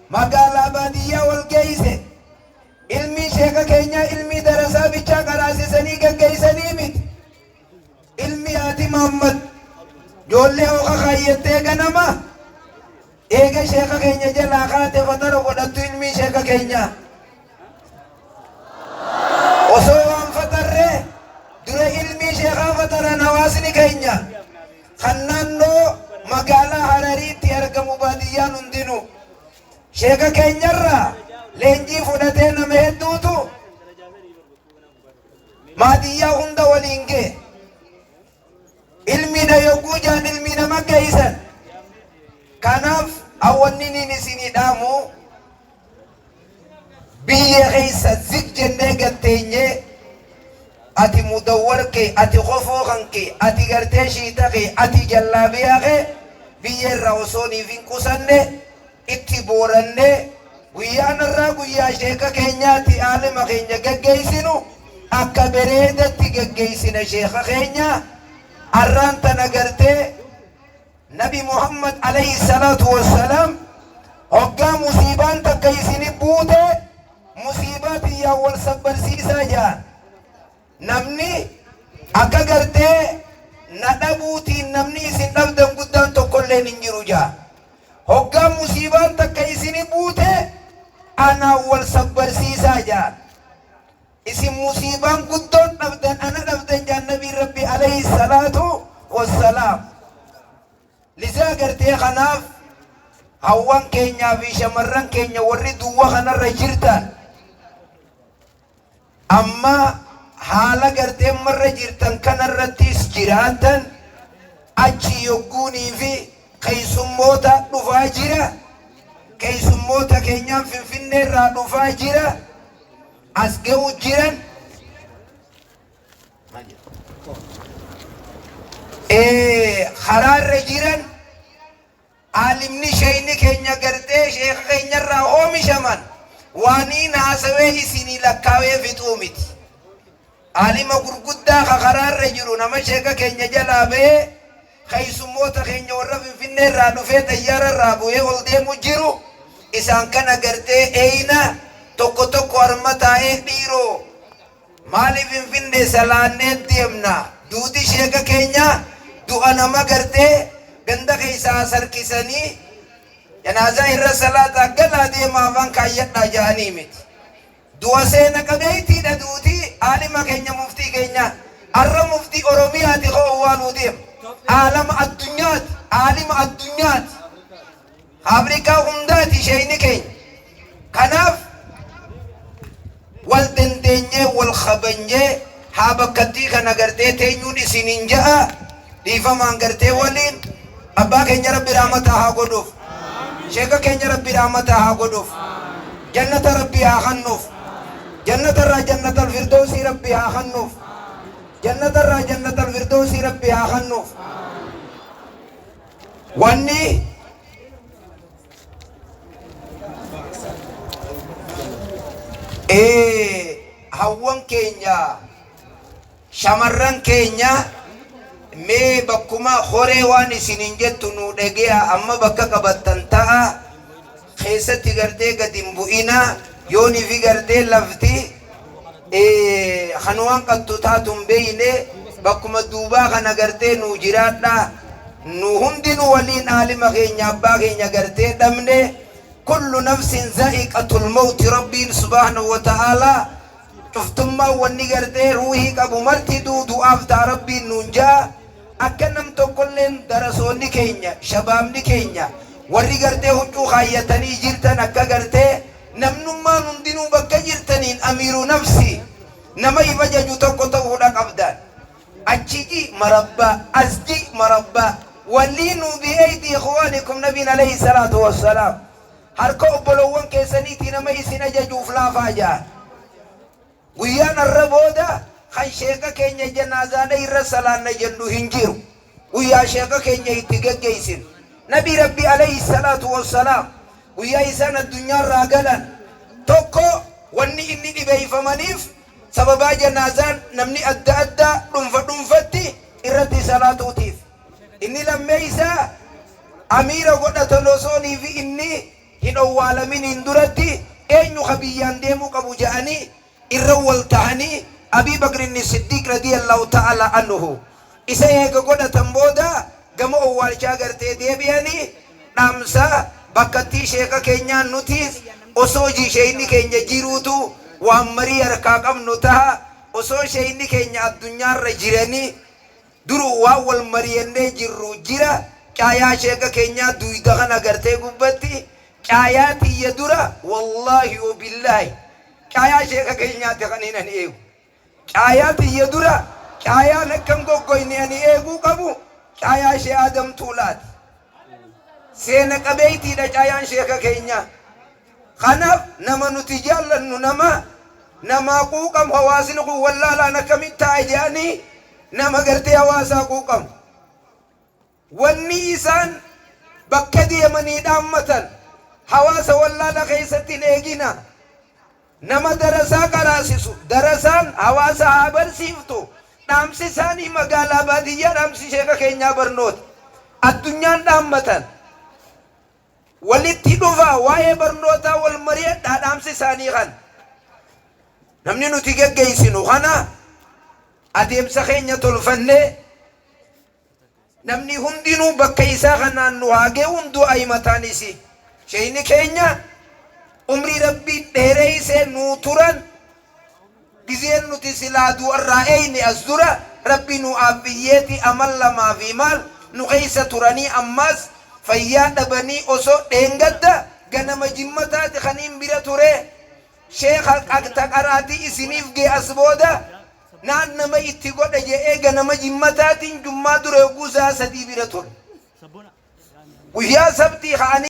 Magaalaa baadiyyaa wal geeyse. Ilmii sheeka keenyaa ilmii darasaa bichaa qaraasisanii gaggeeysanii miti. Ilmi haati Muhammad joollee hoka kaayyattee ganama eega sheeka keenya jalaa kaate fatara godhattu ilmii sheeka keenyaa. Osoo waan fatarree dura ilmii sheekaa fataran hawaasni keenya kan naannoo magaalaa Harariitti argamu baadiyyaan hundinuu sheeka keenyarraa leenjii fudhatee nama hedduutu baadiyyaa hunda waliin ga'e. Ilmiidha yogguu jaan ilmii nama geeysan. Kanaaf hawwanni niin isinii dhaamu biyya keessa zig jennee gatteenyee ati mudawwar kee, ati kofoo kan kee, ati gartee shiita kee, ati jallaabiyaa kee biyya irraa osoo niif hin qusanne itti boorannee guyyaan irraa guyyaa sheeka keenyaati aalima keenya gaggeessinu akka bereedatti gaggeessina sheeka keenya arraan tana gartee Nabi Muhammad alayhi salaatu wassalaam hoggaa musiibaan takka isini buute musiibaa tiyyaan wal sabbarsiisaa jaan. Namni akka gartee na dhabuutiin namni isin dhabdan guddaan tokkolleen hin jiru jaa. Hoggaa musiibaan takka isini buute anaan wal sabbarsiisaa jaan. Isin musiibaan guddoon dhabdan ana dhabdan jaan nabiin Rabbi alayhi salaatu wassalaam. Lizaa gartee kanaaf hawwan keenyaa fi shamarran keenya warri duwwa kanarra jirtan amma haala gartee marra jirtan kanarrattis jiraatan achi yogguunii fi keessummoota dhufaa jira. Keessummoota keenyaan Finfinnee irraa dhufaa jira. As ga'u jiran. Karaarra jiran aalimni sheeyni keenya gartee sheeka keenyarraa oomishaman waaniin haasawee isinii lakkaawee fixuu miti. Aalima gurguddaa ka karaarra jiru nama sheeka keenya jalaa ba'ee keessummoota keenya warra Finfinnee irraa dhufee xayyaara irraa bu'ee ol deemu jiru isaan kana gartee eeyna tokko tokko harma taa'ee dhiiroo maaliif Finfinnee salaannee deemna duuti sheeka keenya du'a nama gartee ganda keessaa sarkisanii janaazaa irra salaataa galaa deemaa afaan kaayyadhaa ja'anii miti. Du'a seena qabeeytiidha duuti aalima keenya muftii keenya arra muftii Oromiyaati ka owwaaluu deemu aalama addunyaati aalima addunyaati Afrikaa hundaati sheeyni keenya kanaaf wal dandeenyee wal kabanyee haa bakkattii kana gartee teenyuun isiniin ja'a dhiifamaan gartee waliin abbaa keenya Rabbi rahmataa haa godhuuf sheeka keenya Rabbi rahmataa haa godhuuf jannata Rabbi haa kennuuf jannata irraa jannatal firdawsii Rabbi haa kennuuf jannata irraa jannatal firdawsii Rabbi haa kennuuf wanni hawwan keenya shamarran keenya mee bakkuma horee waan isiniin jettu nu dhage'a amma bakka qabattan ta'a keessatti gartee gad hin bu'ina yoonii fi gartee lafti kan waan qattu taatu hin beeyne bakkuma duubaa kana gartee nu jiraadha nu hundinuu waliin aalima keenya abbaa keenya gartee dhabne kullu nafsin za'iqatul mawti Rabbiin subhaanahu wa ta'aalaa cuftummaan wanni gartee ruuhii qabu marti du'aaf ta'a Rabbiin nuun ja'a akka nam tokkolleen darasoonni keenya shabaabni keenya warri gartee huccuu kaayyatanii jirtan akka gartee namnummaan hundinuu bakka jirtaniin amiiru nafsi nama if ajaju tokko ta'uudha qabdan achi ji marabbaa as ji marabbaa waliinuu bi'eeydi ikhwaanikum nabiin alayhi salaatu wassalaam harka obbolowwan keessaniitii nama isin ajajuuf laafaa ja'an guyyaan arra booda kan sheeka keenya janaazaadha irra salaanna jennu hin jiru guyyaa sheeka keenya itti geggeessin nabi Rabbi alayhi salaatu wassalaam guyyaa isaan addunyaarraa galan tokko wanni inni dhibeeffamaniif sababaa janaazaan namni adda addaa dhunfa dhunfatti irratti salaatuutiif inni lammeeysaa amiira godhatan osoonii fi inni Hin owwaalaminiin duratti eenyu ka biyyaan deemuu qabu ja'anii irra wal tahanii, Abii Bakrinni Siddiiq radiyallahu ta'ala anhu isa eega godhatan booda gama owwaalchaa gartee deebi'anii. Dhaamsa bakkattii sheeka keenyaa, nutiis osoo sheeyni keenya jiruutu waan marii harkaa qabnu taha. Osoo sheeyni keenya addunyaarra jiranii duru waan wal mariyannee jirru jira. Caayaa sheeka keenyaa duyda kana gartee gubbatti caayaa tiyya dura, wallaahi wa billaahi, caayaa sheeka keenyaati kan hin ani eegu. Caayaa tiyya dura caayaan akkan goggoyne ani eeguu qabu caayaa shee Aadam Tuulaati. Seena qabeeytiidha caayaan sheeka keenyaa. Kanaaf nama nuti jaallannu, nama namaa quuqamu, hawaasni kun wallaalaan akkamitti ta'a jedhanii nama gartee hawaasaa quuqamu. Wanni isaan bakka deemanii dhaammatan, hawaasa wallaala keessatti hin eegina, nama darasaa qaraasisu, darasaan hawaasa haa barsiiftu. Dhaamsi isaanii magaalaa baadiyyaa, dhaamsi sheeka keenyaa barnoota. Addunyaan dhaammatan, walitti dhufa, waa'ee barnootaa wal mari'adhaa, dhaamsi isaanii kan namni nuti geggeessinu kana adeemsa keenya tolfannee namni hundinuu bakka isaa kanaan nu haa ga'u. Hunduu ayimataan isi sheeyni keenya umrii Rabbii dheereysee nuu turan. Gizeen nuti silaa du'arraa eeyne as dura Rabbi nu aaffiyyeeti amal lamaa fi maal nu keessa turanii, ammaas fayyaa dhabanii. Osoo dheengadda ganama jimmataati kaniin bira ture, sheeka taqaraatii isiniif gee as booda naan nama itti godhe je'ee, ganama jimmataatiin jummaa dura yogguu sa'a 3 bira ture. Guyyaa sabtii ka'anii